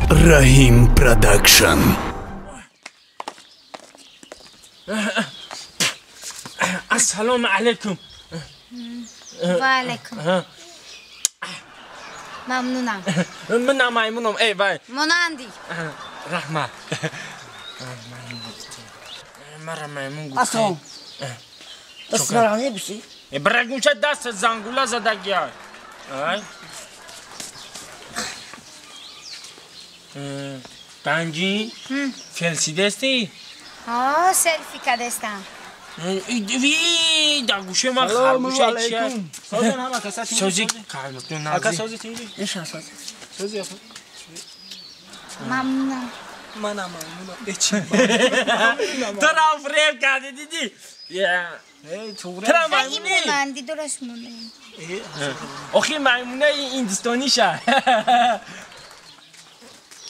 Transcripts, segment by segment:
Раҳим Продакшн. Ассалому алайкум. Ва алайкум. Мамнунам. Ман маймунам. Эй вай. Монанди. Раҳмат. Мара маймун гуфт. Ассалом. Дастмарани биши. Брагунча даст зангула задагия. Ай. Ганҷи, селфи дасти? Ҳо, селфи кадестам. Ви, дар гӯшаи ман харгӯша чия? Созен ҳама каса тинҷи. Сози калматун нази. Ака сози тинҷи? Иша сози. Сози ака. Мамнунам. Манам мамнунам. Эчи. Ту ра фреб кардӣ дидӣ? Эй, туғри. Тура Ин маймунӣ. монанди дураш монанд. Охи маймунаи ҳиндистониша.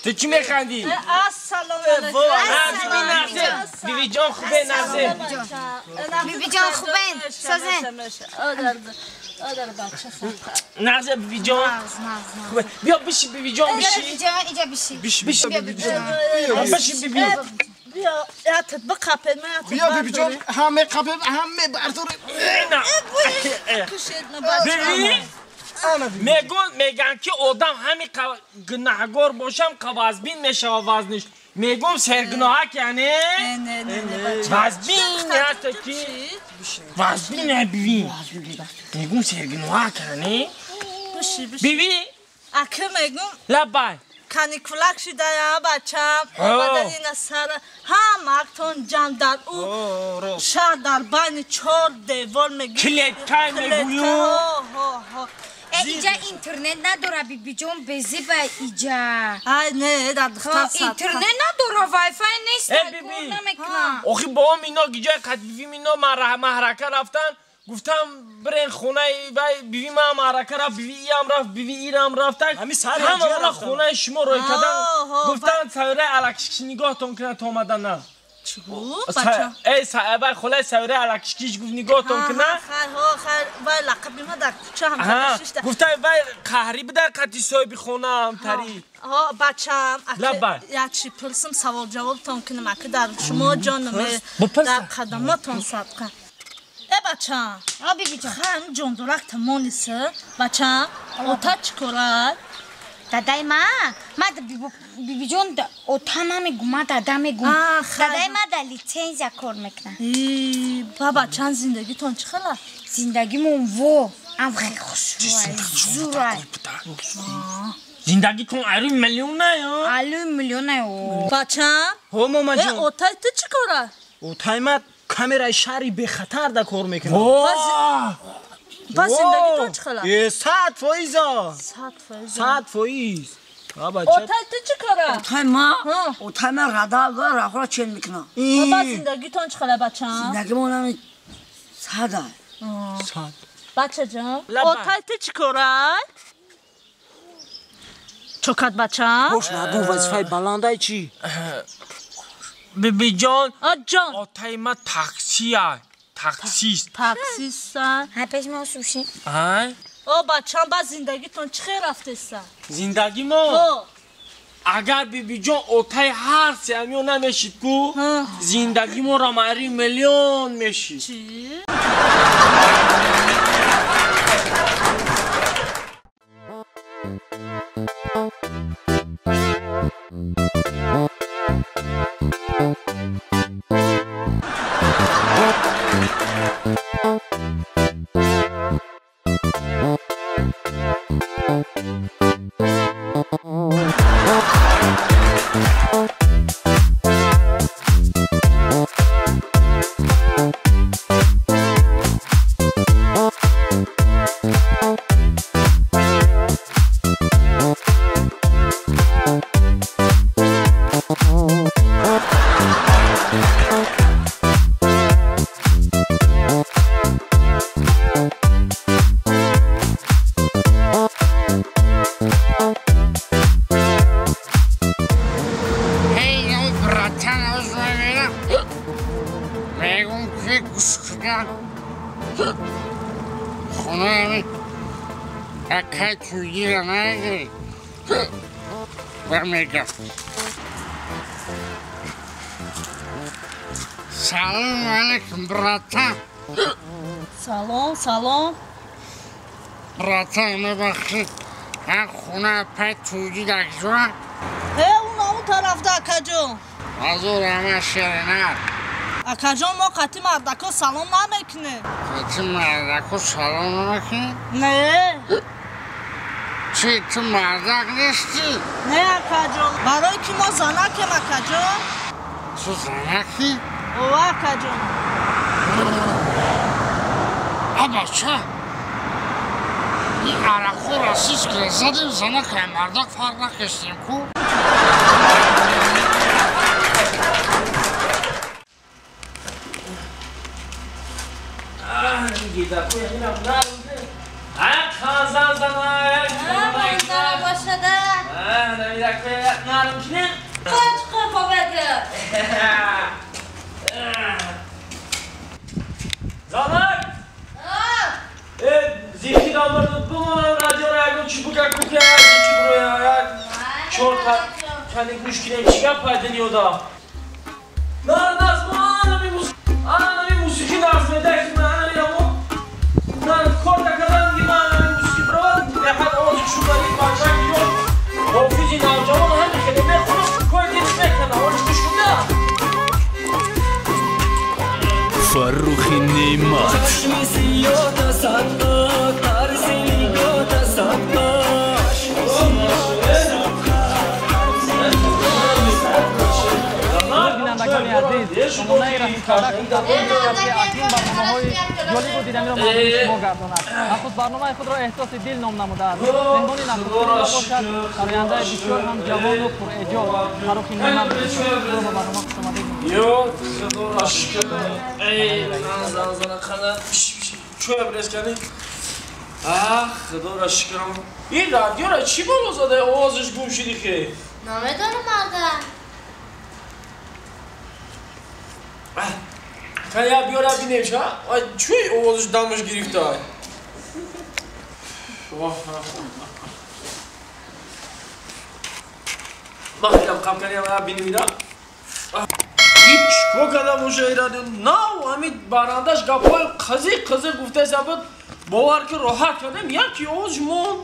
Ту чӣ механдӣ? Ассалому алайкум. Бибиҷон хубе назе. Бибиҷон хубен, созен. Одар бача хата. Назе бибиҷон. Нағз, нағз, нағз. Хубе. Биё биши бибиҷон биши. Бибиҷон иҷа биши. Биши, биши Биё, бибиҷон. Биши биби. Биё, ятат биқапед, ман ятат Биё бибиҷон, ҳам меқапем, ҳам мебардорем. На. Кушед на бача. Биби. Мегӯн меган ки одам ҳами гунаҳгор бошам қавазбин мешава вазниш. Мегӯм сергуноҳак яъне? Не, не, не, бача. Вазбин ҳаста ки вазбин не биби. Мегӯм сергуноҳак яъне? Биши, биши. Биби Ака мегӯм лабай. каникулак шидая бачам. Ҳо. Омаданина сара ҳамаатон ҷамъ дар ӯ шаҳр дар байни чор девор мегӯ. Клеткай мегӯю. Ҳо, ҳо. Э, иҷа интернет надора бибиҷон, безиба иҷа. Ай, не, дар духтар Ҳо, интернет надора, вайфай нест, Э, кор биби. намекунам. Охи бобом ино гиҷои қадбивим ино маҳрака рафтан. Гуфтам бирен хонаи вай биви ман маҳрака рафт, биви иам рафт, биви ирам рафтак. Ҳами сари ҳама ҷия она рафтан. хонаи шумо рой кардан. Ҳо, Гуфтан сайёраи алакшикиш нигоҳтон кунад то омадана. Чӣ бача? Эй, вай холаи сайёраи алакшикиш гуфт нигоҳтон кунад. Хайр, ҳо, хайр, вай лақаби ма дар кӯча ҳам шишта. Гуфта вай қаҳрӣ буда қати соҳиби хонаам тари. Ҳо, бачам, ака Лабай. як чӣ пурсим, савол ҷавобтон кунам, ака дар шумо ҷонам, Бипурс. дар қадаматон садқа. Э, бачам, Ҳо, бибиҷон. хайр, ҷондорак тамониса, бачам, ота чӣ корад? Дадаи ма, ма бибиҷон ота намегум, ма дада мегум. А, хайр. Дадаи ма дар литсензия кор мекунад. И, ба бачам, зиндагитон чӣ хела? Зиндагимон во, ам хеле хушрӯай, зурай. Зиндагитон ари миллиона ё? Алӯи миллионай о. Бачам, Ҳо э, момаҷон. отаи ту чӣ корад? Отаи ма камераи шаҳри бехатар да кор мекунад. Во! Ба зиндагитон чӣ хела? Э, 100%. 100%. 100%. А бача. Отай ту чӣ корад? Отай ма, Ҳо. отай ма радар рахора чен мекунам. Ба зиндагитон чӣ хела, бачам? Зиндагимон ҳами сада. Сад. Бачаҷон, Лабай. отай ту чӣ корад? Чокат бачам? Бош нагун вазифаи баландай чӣ? Бибиҷон, А ҷон, отаи ма таксия, таксист. таксиста. Ҳай пеш ма суши. Ай? О бачам, ба зиндагитон чӣ хел рафтеса? Зиндаги мо? Ҳо. Агар бибиҷон отаи ҳар сеамиё намешид ку, Ҳа. зиндаги мо рамари миллион мешид. Чӣ? Эй, ну, братан, озмамена. Мегум ки гӯш кунам. Хонаами акай туйгира намегирӣ. Мегам. Салом алейкум, братан. Салом, салом. Братан, мебахшид. Ҳа хона пай тӯйди дакҷоа? Э, он он тарафда, акаҷон. Ҳазор ҳама ширинак. Акаҷон, мо қати мардако салом намекунем. Қати мардако салом намекунем? Не. Чи, ту мардак нестӣ? Не, акаҷон, барои ки мо занакем, акаҷон. Ту занакӣ? Ова, акаҷон. А бача, ин арақҳоро сискра задем, занакай мардак фарқ накестем ку? Занак! Зихи дамбард бумонам радиоро ягон чӣ бука кука чӣ буроя як чор кани гӯш кинем чӣ гап пайда ниёда. На назманами анами мусиқӣ нағз медаки ман амо ман кор накардам ки ман ами мусиқӣ бировад беҳад овози шудари бачак ёш ҳофизи навҷавон ҳами хеле мехонад кори дилш мекана ош гӯш кунда. Фаррухи Неъмат. Бинандагони азиз, сомонаи расмикарда ки акнун барномаҳои ҷолибу диданиро мавриди шумо гардонад. Нахуст барномаи худро эҳсоси дил ном намудааст. Меҳмони нахустинро бошад сарояндаи бисёр ҳам ҷавону пурэҷод Фаррухи Неъмат. Шуморо ба барнома хушомадед. Ё худоро шукр. Эй, зан хана чӯя брез кардем. Ах, худоро шукрам. Ин радиоро чӣ боло зада овозаш гум шуди хе? Намедонам, ага. Кая биёра бинем ша? Ай чӯй овозаш дамаш гирифта. Махилам қабканиам бинем ира. Ҳеҷ ко када боша ира нав ҳамин барандаш гапҳои қазиқ қазиқ гуфтаеса буд. Бовар ки роҳат кардем, яки овозш мон.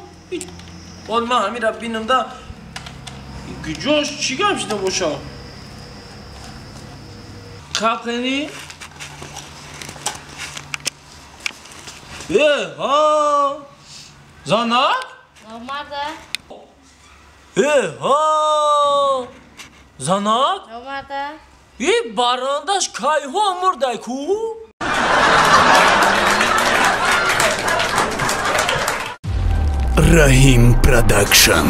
Он ман ҳамира бинам да гиҷош чӣ гап шида боша? Қабкани? Э, ҳа! Занак? Омада. Э, ҳа! Занак? Омада. И барандаш кайҳо мурдай ку? Раҳим Продакшн.